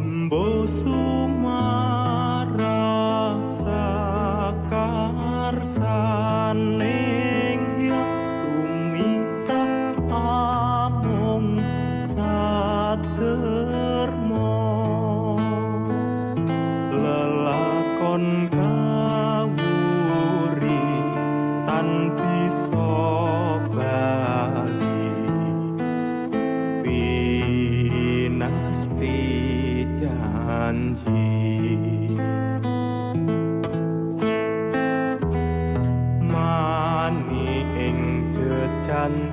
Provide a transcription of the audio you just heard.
Embo sumara sakarsaning hyang tumita amung saderma lelakon kawuri tan bisa bali pinasti janji mani ing jejantungan